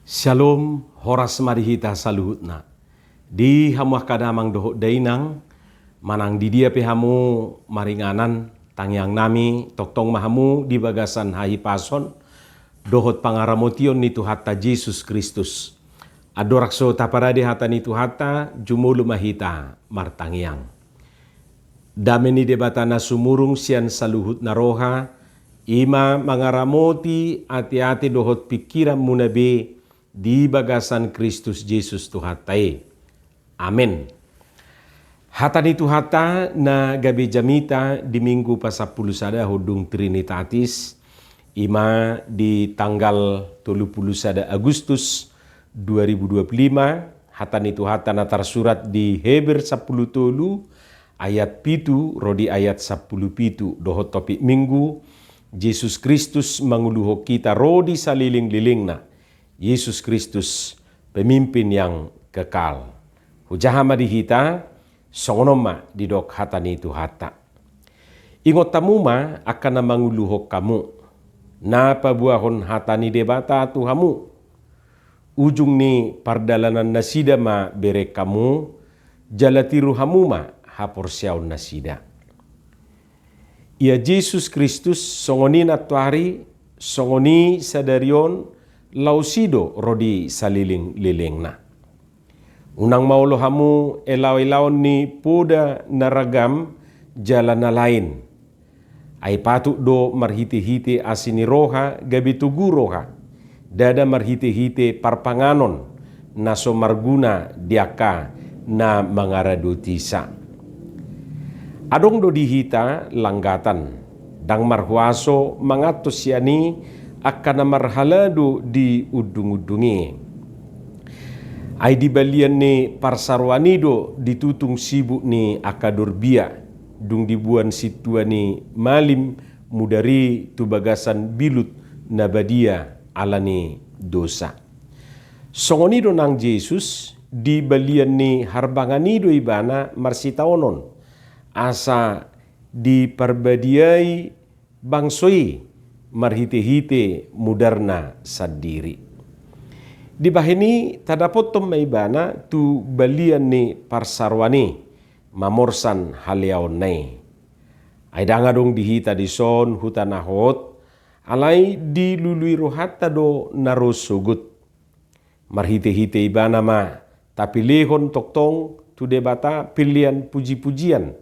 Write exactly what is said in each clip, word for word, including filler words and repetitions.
Syalom, horas ma di hita saluhutna. Di hamu angka damang dohot dainang, manang di dia pe hamu maringanan, tangiang nami tongtong ma hamu di bagasan hahipason dohot pangaramotion ni Tuhanta Jesus Kristus. Andorang so taparade hata ni Tuhanta, jumolo ma hita martangiang. Dame ni Debata na sumurung sian saluhut na roha, i ma mangaramoti ateate dohot pingkiranmuna be di bagasan Kristus Jesus Tuhanta i. Amen. Hata ni Tuhanta na gabe jamita di Minggu pasampulu sada hundung Trinitatis, i ma di tanggal tolu pulu sada Agustus dua ribu dua pulu lima, hata ni Tuhanta na tarsurat di Heber sampulu tolu ayat pitu ro di ayat sampulu pitu, dohot topik Minggu, Jesus Kristus manguluhon hita ro di salelenglelengna. Jesus Kristus, pemimpin yang kekal. Hujaha ma di hita, songon on ma didok hata ni Tuhanta. Ingot hamu ma angka na manguluhon hamu, na paboahon hata ni Debata tu hamu. Ujung ni pardalanannasida ma bereng hamu, jala tiru hamu ma haporseaonnasida. Ia Jesus Kristus songon i nantoari, songon i sadari on, laos i do ro di salelenglelengna. Unang ma olo hamu elaoelaon ni poda na ragam jala na lain. Ai patut do marhitehite asi ni roha gabe togu roha, ndada marhitehite parpanganon na so marguna di angka na mangaradotisa. Adong do di hita langgatan, ndang marhuaso manganhon sian i angka na marhalado di undungundung i. Ai di balian ni parsaroan i do ditutung sibuk ni angka dorbia, dung diboan sintua ni malim mudar i tu bagasan bilut na badia ala ni dosa. Songon i do nang Jesus, di balian ni harbangan i do ibana marsitaonon, asa diparbadiai bangso i marhitehite mudarna sandiri. Dibahen i tadapothon ma ibana tu balian ni parsaroan i, mamorsan haleaonna i. Ai ndang adong di hita dison huta na hot, alai dilului rohanta do na ro sogot. Marhitehite ibana ma tapelehon tongtong tu Debata pelean pujipujian,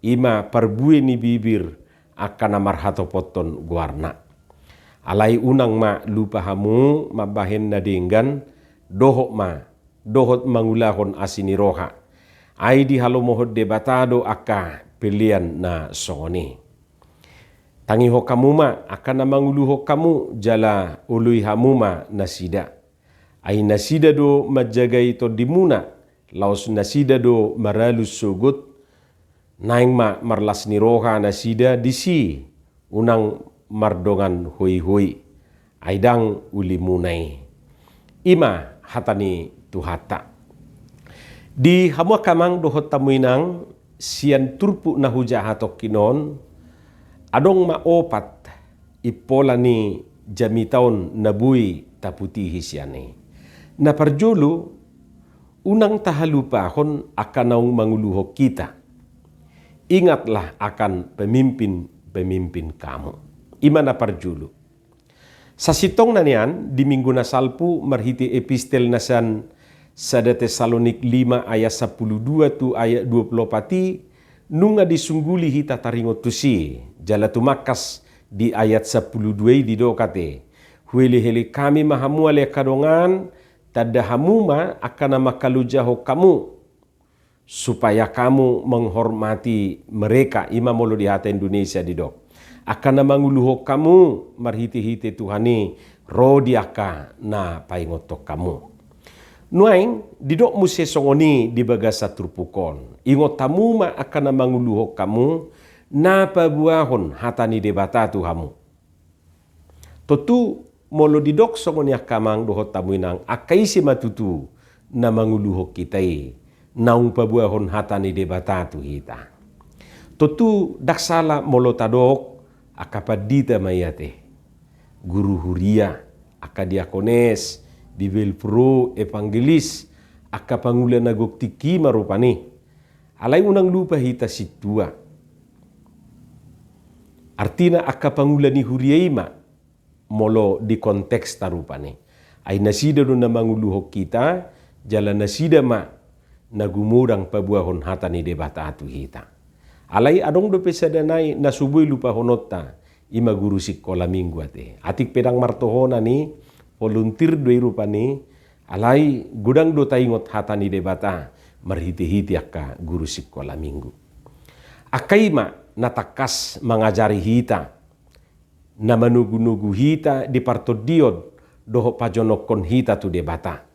i ma parbue ni bibir angka na marhatopothon goarna. Alai unang ma lupa hamu mambahen na denggan, dohot ma, dohot mangulahon asi ni roha. Ai dihalomohon Debata do angka pelean na songon i. Tangihon hamu ma angka na manguluhon hamu jala oloi hamu ma nasida. Ai nasida do manjagai tondimuna, laos nasida do maralus sogot. Naeng ma marlas ni roha nasida disi, unang mardongan hoihoi. Ai ndang ulimuna i. I ma hata ni Tuhanta. Di hamu angka amang dohot hamu inang, sian turpuk na hujaha tongkin on, adong ma opat impola ni jamita on na boi taputihi sian i. Na parjolo, unang tahalupahon angka naung manguluhon hita. Ingatlah akan pemimpin-pemimpin kamu. I ma na parjolo. Sasintongna nian di minggu na salpu marhite epistel na sian sada Tesalonik lima ayat sampulu dua tu ayat dua pulu opat i, nunga disungguli hita taringot tusi, jala tumangkas di ayat sampulu dua i didok ate, huelehelek hami ma hamu ale angka dongan, tanda hamu ma angka na mangkalojahon hamu, supaya kamu menghormati mereka, i ma molo di hata Indonesia didok. Angka na manguluhon hamu marhitehite Tuhan i ro di angka na paingothon hamu. Nuaeng didok muse songon i di bagasan turpuk on. Ingot hamu ma angka na manguluhon hamu, na paboahon hata ni Debata tu hamu. Tontu molo didok songon i angka amang dohot hamu inang, angka ise ma tutu na manguluhon hita i, naung paboahon hata ni Debata tu hita. Tontu ndang sala molo tadok angka pandita ma i ate, guru huria, angka diakones, Bibelvrouw, evangelis, angka pangula na gok tingki i ma rupani. Alai unang lupa hita sintua. Artina angka pangula ni huria i ma molo di konteksta rupani. Ai nasida do na manguluhon hita, jala nasida ma na gumodang paboahon hata ni Debata tu hita. Alai adong dope sada nai na so boi lupahononta, i ma guru sikola minggu ate. Atik pe ndang martohonan i, volunteer do i rupani, alai godang do taingot hata ni Debata marhitehite angka guru sikola minggu. Angka i ma na tangkas mangajari hita, na manogunogu hita di partondion dohot pajonokhon hita tu Debata.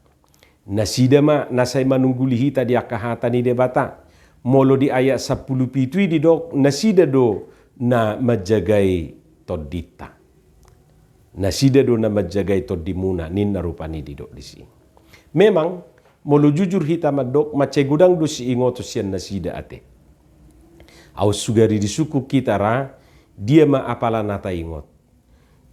Nasida ma na sai manungguli hita di angka hata ni Debata. Molo di ayat sampulu pitu i didok, nasida do na manjagai tondinta. Nasida do na manjagai tondimuna, ninna rupani didok disi. Memang, molo jujur hita mandok, mansai godang do siingoton sian nasida ate. Aut sugari disungkun hita ra, dia ma apala na taingot.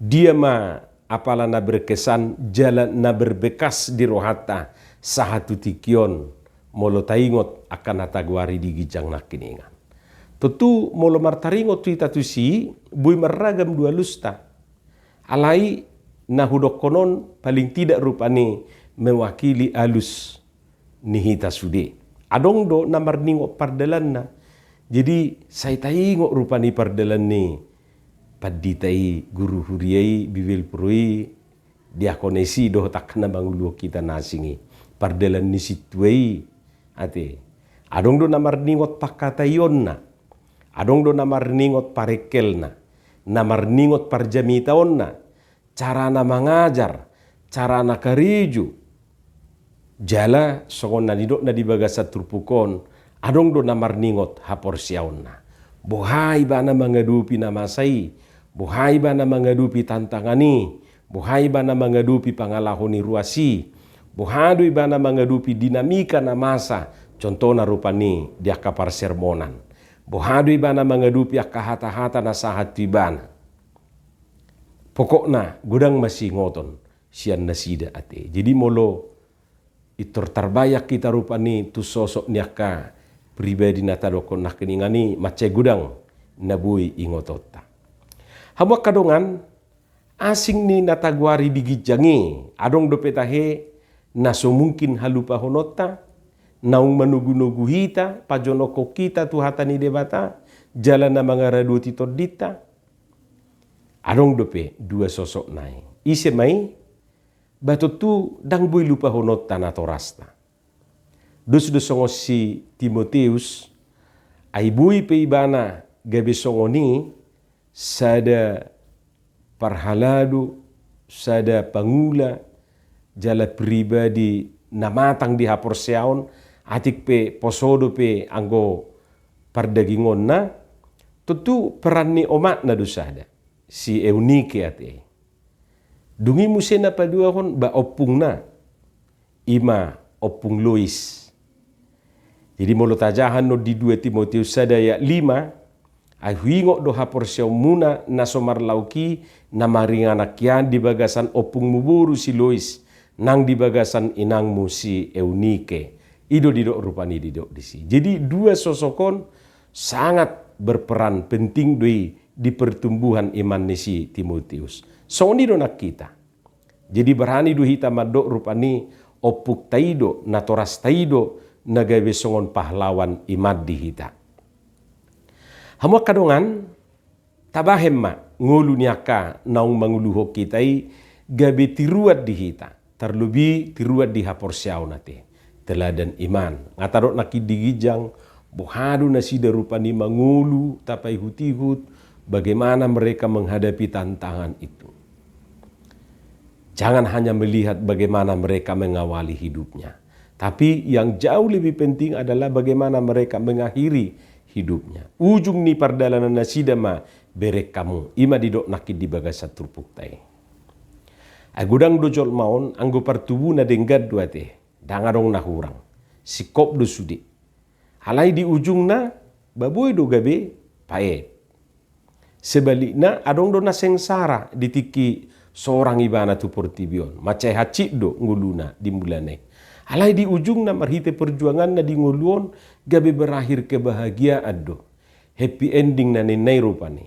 Dia ma apala na berkesan jala na berbekas di rohanta sahat tu tingki on, molo taingot angka na tagoari di ginjang nangkiningan. Tontu molo martaringot hita tusi, boi marragam do alusta. Alai na hudokhon on paling tidak rupani mewakili alus ni hita sude. Adong do na marningot pardalanna. Jadi sai taingot rupani pardalan ni pandita i, guru huria i, bibelvrouw i, diakones i dohot angka na manguluhon hita na asing i. Pardalan ni sintua i ate. Adong do na marningot pangkataionna. Adong do na marningot parengkelna. Na marningot parjamitaonna. Carana mangajar, carana karejo. Jala songon na nidokna di bagasan turpuk on, adong do na marningot haporseaonna. Boha ibana mangadopi na masa i, boha ibana mangadopi tantangan i, boha ibana mangadopi pangalaho ni ruas i, boha do ibana mangadopi dinamika na masa, contohna rupani di angka parsermonan. Boha do ibana mangadopi angka hata-hata na sahat tu ibana. Pokokna, godang ma siingoton sian nasida ate. Jadi molo pintor tarbayang hita rupani tu sosok ni angka pribadi na tadokhon nangkiningan i, mansai godang na boi ingotonta. Hamu angka dongan, asing ni na tagoari di ginjang i, adong dope tahe na so mungkin halupahononta, naung manogunogu hita, pajonokhon hita tu hata ni Debata, jala na mangaradoti tondinta. Adong dope dua sosok nai. Ise ma i? Ba tontu ndang boi lupahononta natorasta. Dos do songon si Timoteus, ai boi pe ibana gabe songon i, sada parhalado, sada pangula, jala pribadi na matang di haporseaon, atik pe poso dope anggo pardagingonna, tontu peran ni omakna do sada, si Eunike ate. Dung i muse na paduahon ba ompungna, i ma ompung Lois. Jadi molo tajaha annon di dua Timoteus sada ayat lima, ai huingot do haporseaonmuna na so marlaok i na maringanan hian di bagasan ompungmu boru si Lois, nang di bagasan inangmu si Eunike. I do didok rupani didok disi. Jadi dua sosok on sangat berperan penting do i di pertumbuhan iman ni si Timoteus. Songon i do nang hita. Jadi barani do hita mandok rupani ompungta i do, natorasta i do, na gabe songon pahlawan iman di hita. Hamu angka dongan, tabahen ma ngolu ni angka naung manguluhon hita i gabe tiruan di hita, tarlobi tiruan di haporseaon ate. Teladan iman. Nga tadok nangkin di ginjang, boha do nasida rupani mangolu tapaihutihut, bagaimana mereka menghadapi tantangan itu. Jangan hanya melihat bagaimana mereka mengawali hidupnya. Tapi yang jauh lebih penting adalah bagaimana mereka mengakhiri hidupnya. Ujung ni pardalanan nasida ma bereng hamu, i ma didok nangkin di bagasan turpukta i. Ai godang do jolma on, anggo partubuna denggan do ate, ndang adong na hurang. Singkop do sude. Alai di ujungna, ba boi do gabe paet. Sebalikna, adong do na sengsara di tingki sorang ibana tu portibi on, mansai hansit do ngoluna di mulana i. Alai di ujungna marhite perjuanganna di ngolu on gabe berakhir kebahagiaan do. Happy ending na ninna i rupani.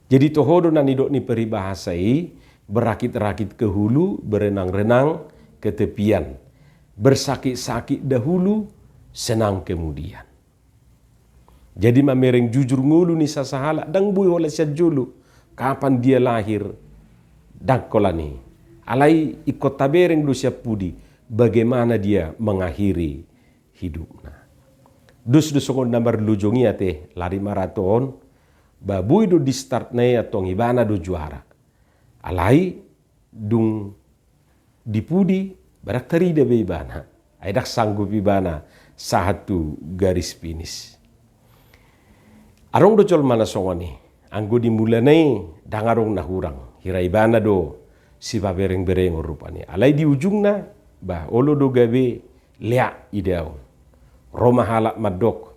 Jadi toho do na nidok ni peribahasa i, berakit-rakit ke hulu, berenang-renang ke tepian. Bersakit-sakit dahulu, senang kemudian. Jadi mamereng jujur ngolu ni sasahalak, ndang boi holan sian jolo, kapan dia lahir, ndang holan i. Alai ingkon tabereng do sian pudi, bagaimana dia mengakhiri hidupna. Dos do songon na marlojong i ate, lari maraton, ba boi do di startna i antong ibana do juara. Alai dung di pudi, ba ndang tarida be ibana. Ai ndang sanggup ibana sahat tu garis finish. Adong do jolma na songon i, anggo di mulana i ndang adong na hurang, hira ibana do sipabereng-berengon rupani. Alai di ujungna, ba olo do gabe leak idaon. Ro ma halak mandok,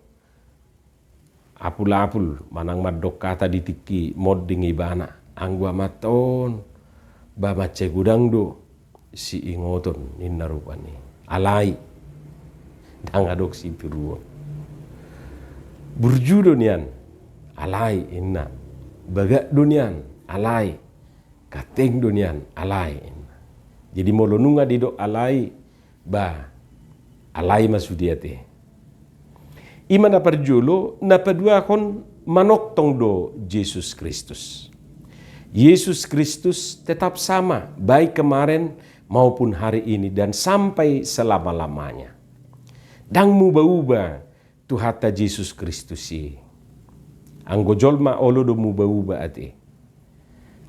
apul-apul manang mandok hata di tingki monding ibana, anggo amanta on, ba mansai godang do siingoton ninna rupani. Alai, ndang adong sitiruon. Burju do nian, alai inna. Bagak do nian, alai. Ganteng do nian, alai inna. Jadi molo nunga didok alai, ba alai ma sude ate. I ma na parjolo, na paduahon manongtong do Jesus Kristus. Yesus Kristus tetap sama, baik kemarin maupun hari ini dan sampai selama-lamanya. Ndang muba-uba Tuhanta Jesus Kristus i. Anggo jolma olo do muba-uba ate.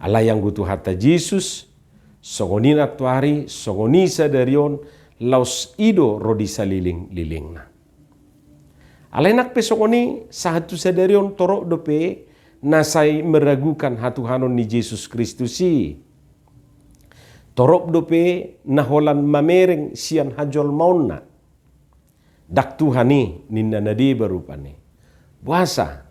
Alai anggo Tuhanta Jesus, songon i nantoari, songon i sadari on, laos i do ro di salelenglelengna. Alai nang pe songon i, sahat tu sadari on torop dope na sai meragukan hatuhanon ni Jesus Kristus i. Torop dope na holan mamereng sian hajolmaonna. Ndang Tuhan i, ninna na deba rupani. Boasa?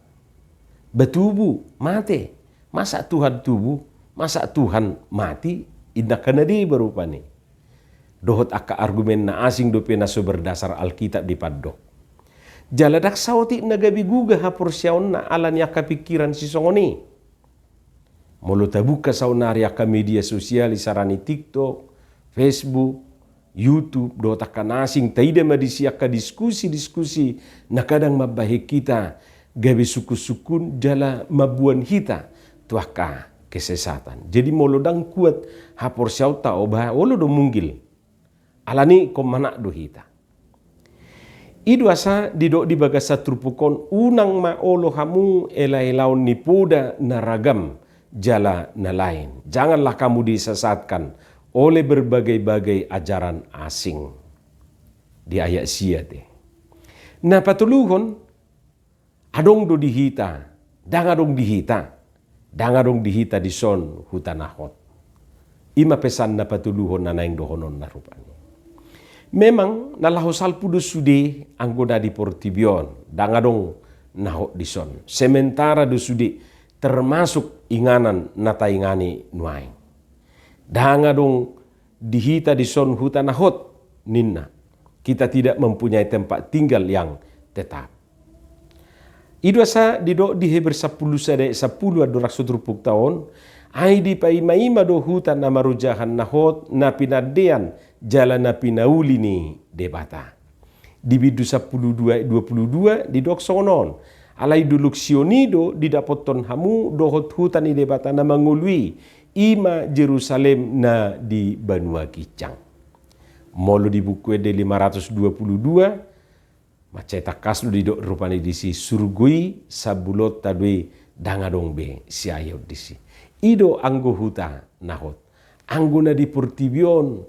Ba tubu, mate. Masa Tuhan tubu? Masa Tuhan mati? Inna angka na deba rupani. Dohot angka argumen na asing dope na so berdasar Alkitab dipandok. Jala ndang saotik na gabe gugah haporseaonna ala ni angka pingkiran sisongon i. Molo tabuka saonari angka media sosial, isarani TikTok, Facebook, YouTube, dohot angka na asing, taida ma disi angka diskusi-diskusi na kadang mambahen hita gabe sungkun-sungkun jala mamboan hita tu angka kesesatan. Jadi molo ndang kuat haporseaonta, o ba olo do munggil. Alani ingkon manat do hita. I do asa didok di bagasan turpuk on, unang ma olo hamu ela-elaon ni poda na ragam jala na lain. Janganlah kamu disesatkan oleh berbagai-bagai ajaran asing. Di ayat sia ate. Na patoluhon, adong do di hita, ndang adong di hita, ndang adong di hita dison huta na hot. I ma pesan na patoluhon na naeng dohononna rupani. Memang na laho salpu do sude anggo na di portibi on, ndang adong na hot dison. Sementara do sude, termasuk inganan na taingani nuaeng. Ndang adong di hita dison huta na hot, ninna. Kita tidak mempunyai tempat tinggal yang tetap. I do asa didok di Heber sampulu sada ayat sampulu andorang so turpukta on, ai dipaima-ima do huta na marojahan na hot, na pinandean jala na pinauli ni Debata. Di bindu sampulu dua ayat dua pulu dua didok songon on. Alai dolok Sion i do didapothon hamu dohot huta ni Debata na mangolu i, i ma Jerusalem na di banua ginjang. Molo di Buku Ende lima ratus dua pulu dua, mansai tangkas do didok rupani disi, surgo i sambulonta do i, ndang adong be siaeon disi. I do anggo huta na hot. Anggo na di portibi on,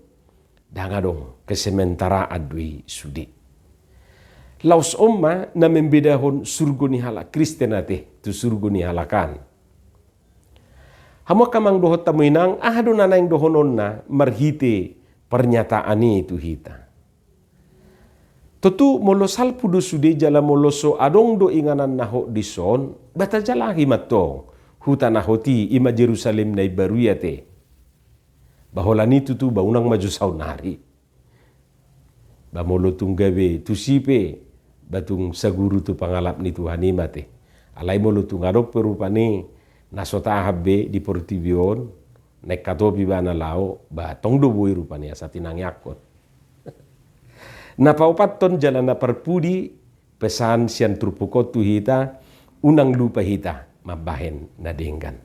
ndang adong, kesementaraan do i sude. Laos on ma na membedahon surgo ni halak Kristen ate tu surgo ni halak an. Hamu angka amang dohot hamu inang, aha do na naeng dohononna marhite pernyataan i tu hita? Tontu molo salpu do sude jala molo so adong do inganan na hot dison, ba tajalahi mantong huta na hot i, i ma Jerusalem na imbaru i ate. Ba holan i tutu ba unang ma jo saonari. Ba molo tung gabe tusi pe, ba tung saguru tu pangalap ni Tuhan i ma ate. Alai molo tung adong pe rupani na so tahan be di portibi on, naeng hatopi ba na laho, ba tong do boi rupani asa tinangiangkon. Na paopathon jala na parpudi, pesan sian turpuk on tu hita, unang lupa hita mambahen na denggan.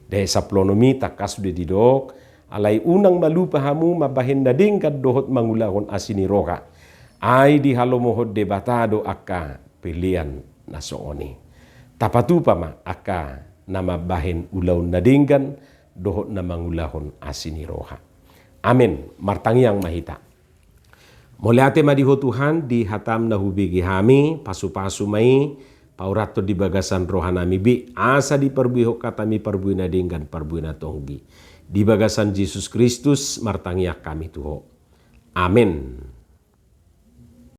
Di ayat sampulu onom i tangkas do didok, alai unang ma lupa hamu mambahen na denggan dohot mangulahon asi ni roha. Ai dihalomohon Debata do angka pelean na songon i. Tapatupa ma angka na mambahen ulaon na denggan dohot na mangulahon asi ni roha. Amen. Martangiang ma hita. Mauliate ma di Ho Tuhan, di hataM na hubege hami, pasupasu ma i, paurathon di bagasan rohanami be, asa diparbuehon hataMi parbue na denggan, parbue na tonggi. Di bagasan Jesus Kristus, martangiang hami tu Ho. Amen.